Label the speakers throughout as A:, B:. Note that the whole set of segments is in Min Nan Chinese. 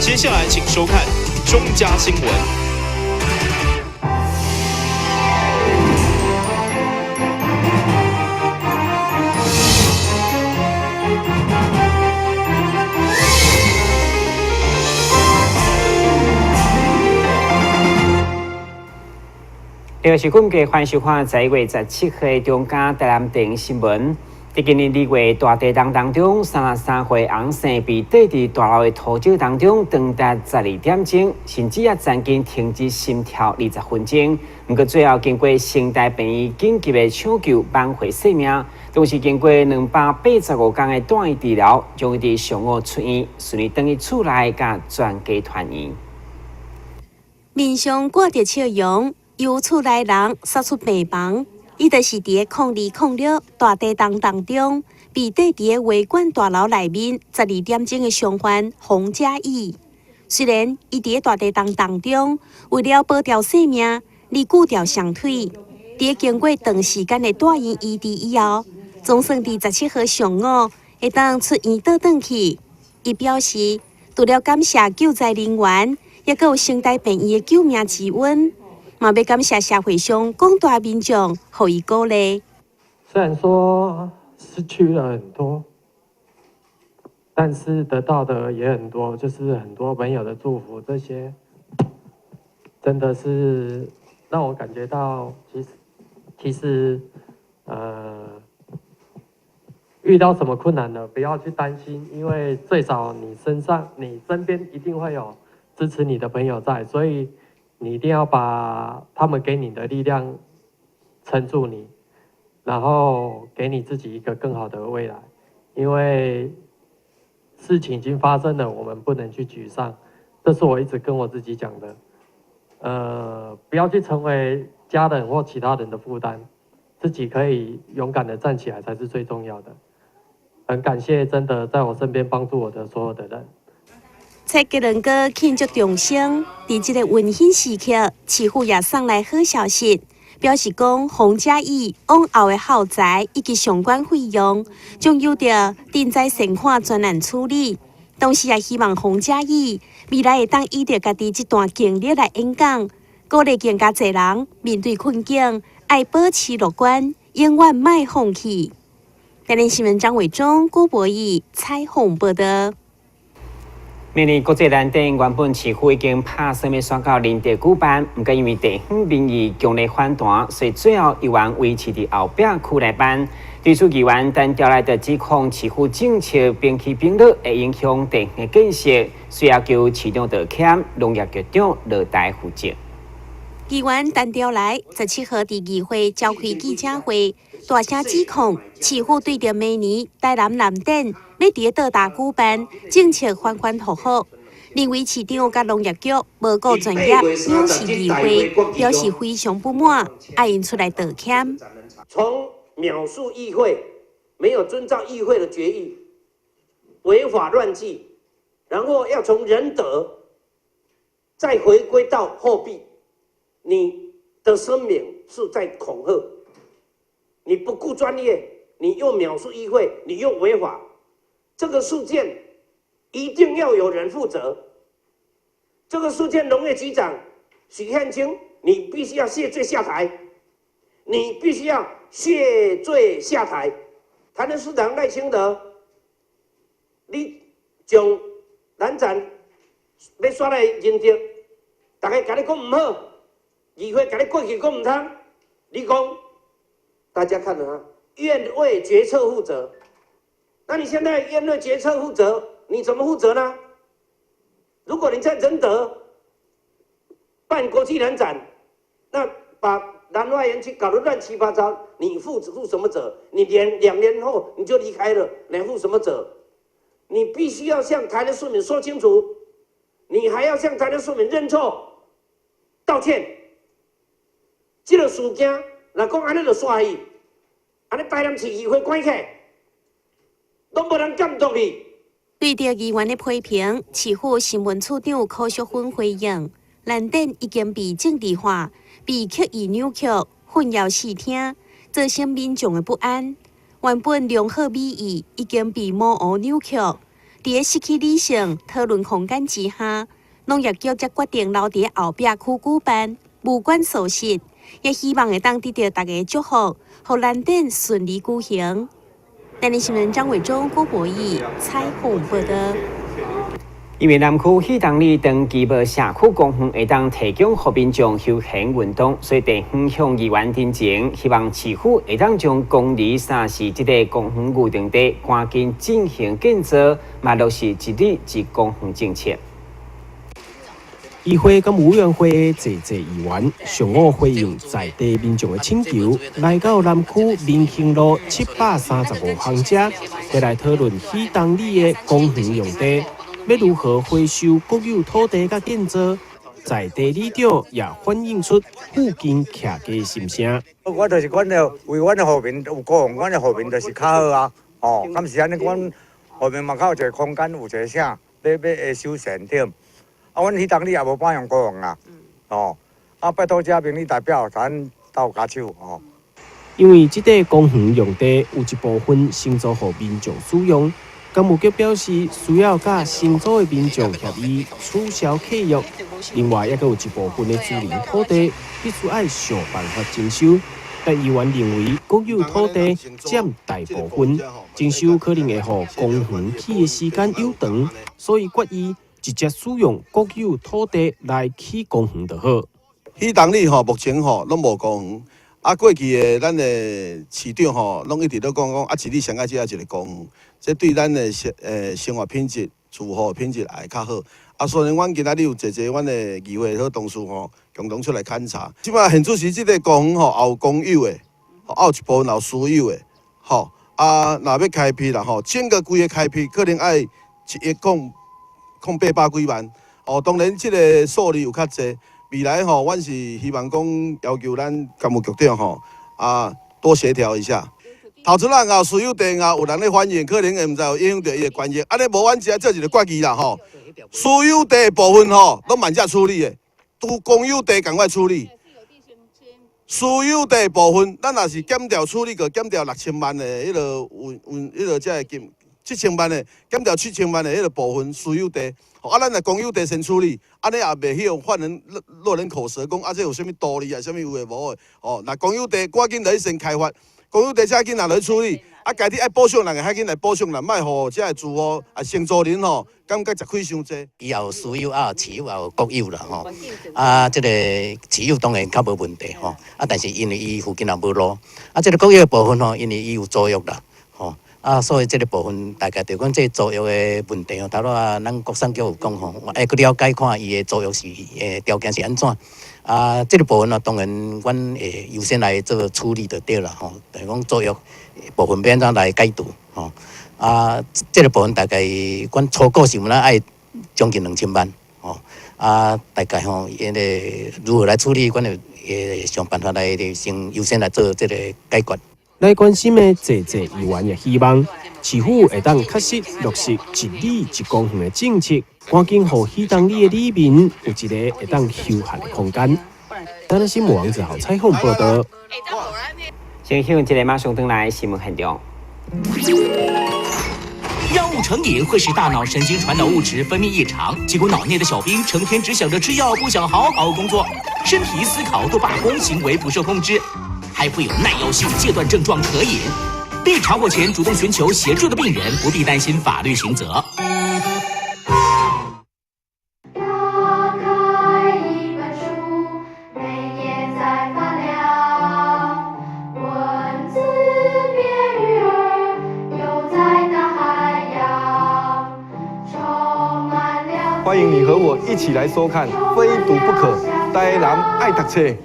A: 接下來請收看中嘉新聞。
B: 另外是今日歡迎收看11月17號的中嘉台南電新聞。佇今年2月大地震當中，33歲翁生被綴佇大樓的土石當中，長達12點鐘，甚至也曾經停止心跳20分鐘。毋過最後經過成大病院緊急的搶救，挽回性命。同時經過285天的住院治療，終於佇上午出院，順利轉去厝內佮全家團圓。
C: 面上掛著笑容，由厝內人捒出病房，伊就是佇个0206大地震當中，被綴佇个維管大樓內面12點鐘的傷患洪嘉義。雖然伊佇个大地震當中，為了保著性命而鋸掉雙腿，佇个經過長時間的住院醫治以後，總算佇17號上午會當出院倒轉去。伊表示，除了感謝救災人員，猶閣有成大病院的救命之恩。嘛欲感謝社會上廣大民眾，予伊鼓勵。
D: 雖然說失去了很多，但是得到的也很多，就是很多朋友的祝福，這些真的是讓我感覺到，其實，遇到什麼困難呢？不要去擔心，因為最少你身上、你身邊一定會有支持你的朋友在，所以你一定要把他們給你的力量撐住你，然後給你自己一個更好的未來。因為事情已經發生了，我們不能去沮喪，這是我一直跟我自己講的。不要去成為家人或其他人的負擔，自己可以勇敢的站起來才是最重要的。很感謝真的在我身邊幫助我的所有的人。
C: 蔡吉倫哥慶祝重生，佇這個溫馨時刻，市府也送來好消息，表示講洪嘉義往後的耗材以及相關費用，將由著賑災善款專案處理。同時也希望洪嘉義未來會當依著家己這段經歷來演講，鼓勵更加濟人面對困境，愛保持樂觀，永遠莫放棄。台聯新聞張偉忠、郭博義採訪報道。
B: 明年國際蘭展原本市府已經拍算欲選到仁德舉辦，毋過因為地方民意強烈反彈，所以最後猶原維持佇後壁區來辦。對此，議員陳調來就指控市府政策兵起兵落，會影響地方的建設，所以要求市長道歉，農業局長落台負責。
C: 議員陳調來17號佇議會召開記者會，大聲指控市府對著明年台南蘭展欲佇咧倒大舉辦，政策反反覆覆，認為市長佮農業局無顧專業，藐視議會，表示非常不滿，愛𪜶出來道歉。
E: 從藐視議會，沒有遵照議會的決議，違法亂紀，然後要從仁德再回歸到貨幣。你的聲明是在恐嚇，你不顧專業，你又藐視議會，你又違法，這個事件一定要有人負責。這個事件，農業局長許漢清，你必須要謝罪下台，你必須要謝罪下台。台南市長賴清德，你將蘭展欲煞來仁德，大家共你講毋好。議會共你過去講毋通，你講，大家看了啊，願為決策負責。那你現在願為決策負責，你怎麼負責呢？如果你在仁德辦國際蘭展，那把蘭花園區搞得亂七八糟，你負什麼責？你連2年後你就離開了，你負什麼責？你必須要向台南市民說清楚，你還要向台南市民認錯、道歉。這個事件，若講按呢就煞去，按呢台南市議會關起來，攏無人監督你。
C: 對著議員的批評，市府新聞處長柯淑芬回應：蘭展已經被政治化，被刻意扭曲、混淆視聽，造成民眾的不安。原本良好美意已經被模糊扭曲，佇咧失去理性討論空間之下，農業局才決定留佇後壁區舉辦，無管屬實，也希望會當得著大家祝福，予蘭典順利舉行。台南新聞張偉忠、郭博義採訪報導。
B: 因為南區彼東里長期無社區公園會當提供予民眾休閒運動，所以地方向議員陳情，希望市府會當將公里三市這个公園預定地趕緊進行建造，嘛落實一里一公園政策。
F: 議會佮委員會的濟濟議員上午回應在地民眾的請求，來到南區民興路735號遮，過來討論彼東里的公園用地，欲如何回收國有土地佮建造。在地里長也反映出附近徛家心聲。
G: 我就是阮的為阮的後面有公園，阮的後面就是較好啊。哦，敢是按呢？阮後面嘛較有一個空間，有一個啥，欲欲會休閒對。啊，阮彼東里也無半用公園啊，哦，啊，拜託這民意代表，咱鬥跤手哦。
F: 因為這塊公園用地有一部分承租予民眾使用，工務局表示需要佮承租的民眾協議取消契約。另外，猶閣有一部分的私人土地必須愛想辦法徵收。但議員認為國有土地佔大部分，徵收可能會予公園起的時間延長，所以決議直接使用國有土地來起公園就好。
H: 彼東里吼，目前吼攏無公園。啊，過去的咱的市長吼，攏一直咧講講，啊，一里上愛這一个公園，這對咱的生活品質、住戶品質也會較好。啊，所以阮今仔日有濟濟阮的議會好同事吼，共同出來勘察。這擺現此時這个公園吼，也有公有的，也有一部分也有私有的，吼。啊，若欲開闢啦吼，整个規个開闢可能愛1億零800幾萬。哦，當然這个數字有較濟。未來吼，阮是希望講要求咱工務局長吼，啊，多協調一下。頭一人啊，私有地啊，有人咧反映，可能會毋知有影響著伊的權益。按呢無，阮只做一个決議啦吼。私有地的部分吼，攏慢才處理的，拄公有地仝款處理。私有地的部分，咱若是減掉處理過，減掉6000萬的彼个運運彼个這个金7000萬的，減掉7000萬的彼个部分私有地。啊，咱若公有地先處理，按呢也袂去予犯人落人口舌，講啊，這有啥物道理啊，啥物有的無的。哦，若公有地趕緊落去先開發，公有地遮緊若落去處理，啊，家己愛補償人會較緊來補償啦，莫予遮个住戶啊承租人吼感覺吃虧傷濟。
I: 伊也有私有，也有持有，也有國有啦吼。啊，這个持有當然較無問題吼。啊，但是因為伊附近也無路，啊，這个國有的部分吼，因為伊有租約啦，吼。啊，所以這个部分大概就講這租約的問題吼，頭拄仔咱國產局有講吼，愛閣了解看伊的租約是條件是按怎。啊，這个部分啊，當然阮會優先來做處理就對啦吼。就是講租約部分欲按怎來解除吼。啊，這个部分大概阮初步想咱愛將近2000萬吼。啊，大概吼，伊个如何來處理，阮會想辦法來先優先來做這个解決。
F: 來關心的濟濟議員也希望市府會當確實落實一里一公園的政策，趕緊予彼東里的里民有一个會當休閒的空間。台南新聞王子豪採訪報導。
B: 先向這个馬上轉來新聞現場。
A: 藥物成癮會使大腦神經傳導物質分泌異常，結果腦內的小兵成天只想着吃藥，不想好好工作，身體思考都罷工，行為不受控制。還會有耐藥性戒斷症狀可引。被查獲前主動尋求協助的病人，不必擔心法律刑責。
J: 打開一本書，每頁在發亮，文字變魚兒，游在大海洋，充滿了。
K: 歡迎你和我一起來收看《非讀不可》，台南愛讀冊。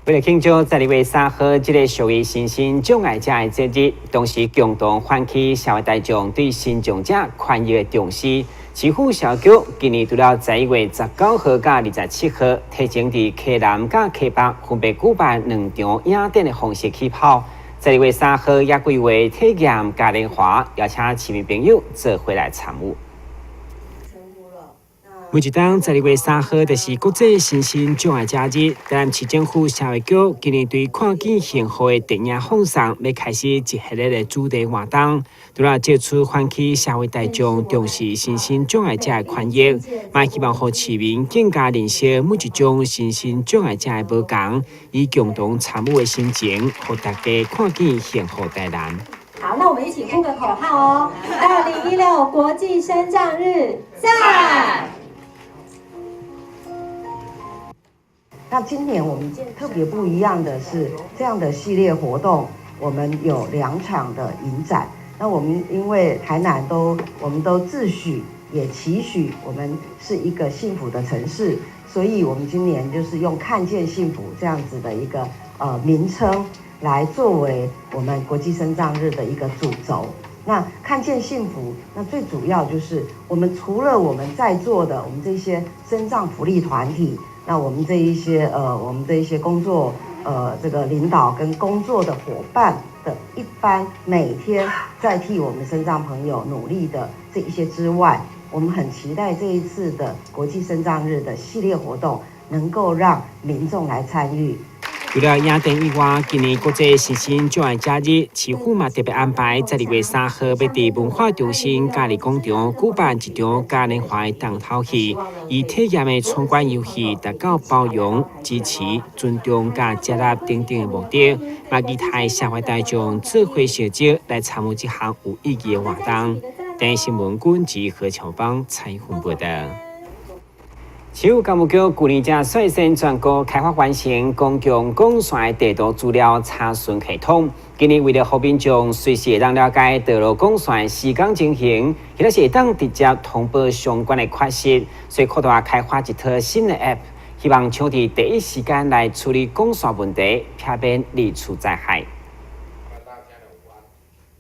B: 為了慶祝12月3號這个屬於身心障礙者的節日，同時共同喚起社會大眾對身障者權益的重視。市府社局今年除了11月19號佮27號，提前佇溪南佮溪北分別舉辦兩場影展的方式起跑。12月3號也規劃體驗嘉年華，邀請市民朋友做伙來參與。每一冬12月3號就是國際身心障礙者日，台南市政府社會局今年對看見幸福的電影放送，欲開始一系列的主題活動，除了藉此喚起社會大眾重視身心障礙者的權益，嘛希望予市民更加認識每一種身心障礙者的無仝，以共同參與的心情，予大家看見幸福台南。
L: 好，那我們一起呼個口號哦！2016國際身障日，讚！
M: 那今年我們特別不一樣的是，這樣的系列活動，我們有兩場的影展。那我們因為台南都，我們都自詡也期許我們是一個幸福的城市，所以我們今年就是用看見幸福這樣子的一個名稱來作為我們國際身障日的一個主軸。那看見幸福，那最主要就是我們除了我們在座的我們這些身障福利團體。那我們這一些我們這一些工作這個領導跟工作的夥伴的一般每天在替我們身障朋友努力的這一些之外，我們很期待這一次的國際身障日的系列活動能夠讓民眾來參與。
B: 除了影展以外，今年國際身心障礙者日，市府嘛特別安排12月3號欲佇文化中心假日廣場舉辦一場嘉年華的重頭戲，以體驗的闖關遊戲達到包容、支持、尊重佮接納等等的目的，嘛期待社會大眾做伙相聚來參與這項有意義的活動。電視新聞君及何巧芳採訪報導。市府工務局舊年才率先全國開發完成公共管線的地圖資料查詢系統。今年為了予民眾隨時會當了解道路管線施工情形，或者是會當直接通報相關的缺失，所以擴大開發一套新的 App，希望搶佇第一時間來處理管線問題，避免二次災害。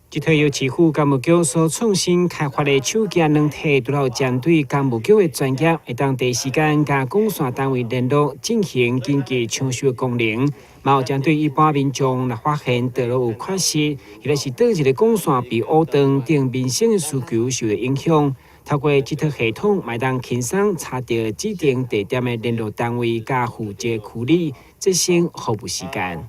B: 這套由市府工務局所創新開發的手機軟體，除了針對工務局的專業，會當第一時間佮管線單位聯絡進行緊急搶修的功能，嘛有針對一般民眾若發現道路有缺失，或者是佗一个管線被挖斷等民生的需求受到影響，透過這套系統，嘛會當輕鬆查著指定地點的聯絡單位佮負責區里，節省服務時間。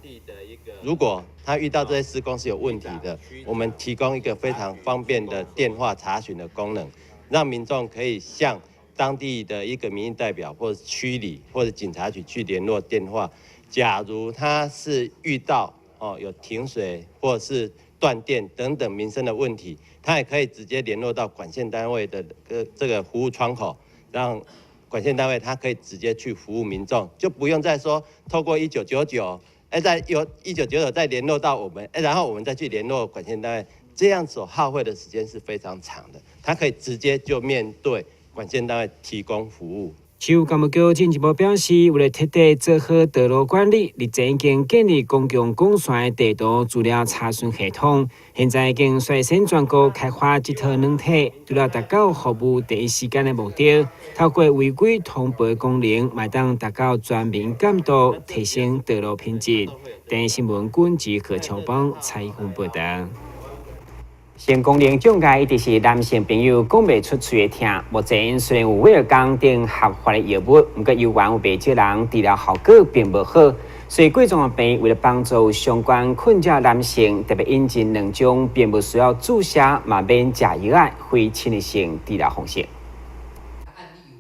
N: 如果他遇到這些施工是有問題的，我們提供一個非常方便的電話查詢的功能，讓民眾可以向當地的一個民意代表或者區里或者警察局去聯絡電話。假如他是遇到有停水或者是斷電等等民生的問題，他也可以直接聯絡到管線單位的這個服務窗口，讓管線單位他可以直接去服務民眾，就不用再說透過1999。再由1999再聯絡到我們，然後我們再去聯絡管線單位，這樣所耗費的時間是非常長的。他可以直接就面對管線單位提供服務。
B: 市府工務局進一步表示，為了徹底做好道路管理，日前已經建立公共管線的地圖資料查詢系統，現在已經率先全國開發這套軟體，除了達到服務第一時間的目的，透過違規通報功能，嘛會當達到全民監督，提升道路品質。電視新聞君及何秋邦採訪報導。性功能障礙一直是男性朋友講袂出喙的痛。目前雖然有威而鋼等合法的藥物，毋過猶原有袂少人治療效果並無好。所以貴莊病為了幫助相關困擾男性，特別引進兩種並無需要注射，嘛免食藥的非侵入性治療方式。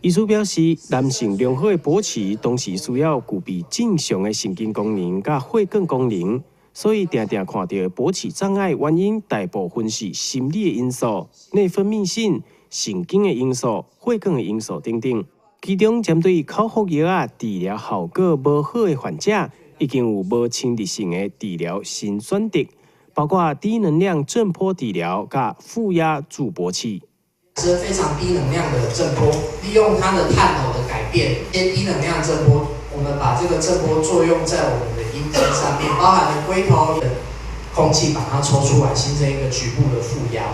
F: 醫師表示，男性良好的勃起，同時需要具備正常的神經功能佮血管功能。所以，定定看著勃起障礙原因，大部分是心理的因素、內分泌性、神經的因素、血管的因素等等。其中，針對口服藥仔治療效果無好的患者，已經有無侵入性的治療新選擇，包括低能量震波治療佮負壓助勃器。
O: 是非常低能量的震波，利用它的探頭的改變，先低能量震波，我們把這個震波作用在我們的陰莖上面，包含了龜頭的空氣，把它抽出來，形成一個局部的負壓。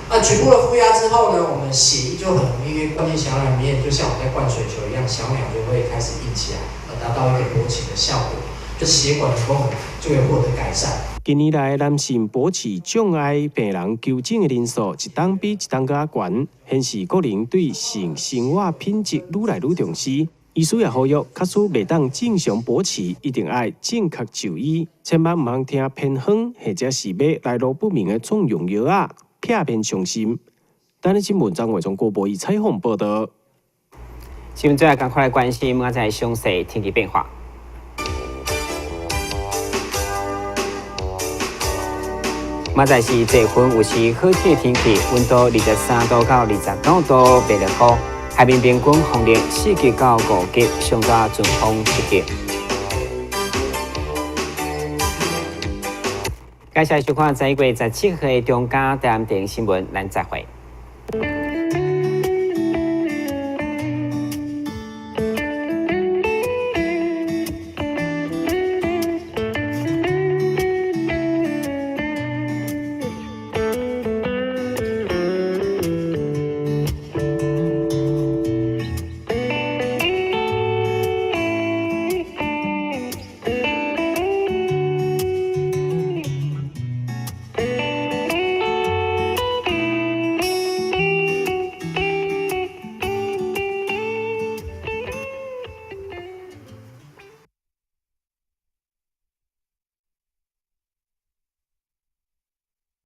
O: 那局部的負壓之後呢，我們血液就很容易灌進小鳥裡面，就像我們在灌水球一樣，小鳥就會開始硬起來，而達到一個勃起的效果。的血管的功能就會獲得改善。
F: 近年來，男性勃起障礙病人求診的人數一冬比一冬閣較懸，顯示國人對性生活品質愈來愈重視。醫師也呼籲，假使袂當正常勃起，一定愛正確就醫，千萬毋通聽偏方或者是買來路不明的壯陽藥仔，避免傷身。台南新聞張偉忠、郭博義採訪報道。
B: 新聞最後趕快來關心，明仔載詳細天氣變化。明仔載是濟雲有時好天的天氣，溫度23度到29度，袂落雨。海面平均風力4級到5級，上大陣風7級。感謝收看11月17號的中嘉台南電視新聞，咱再會。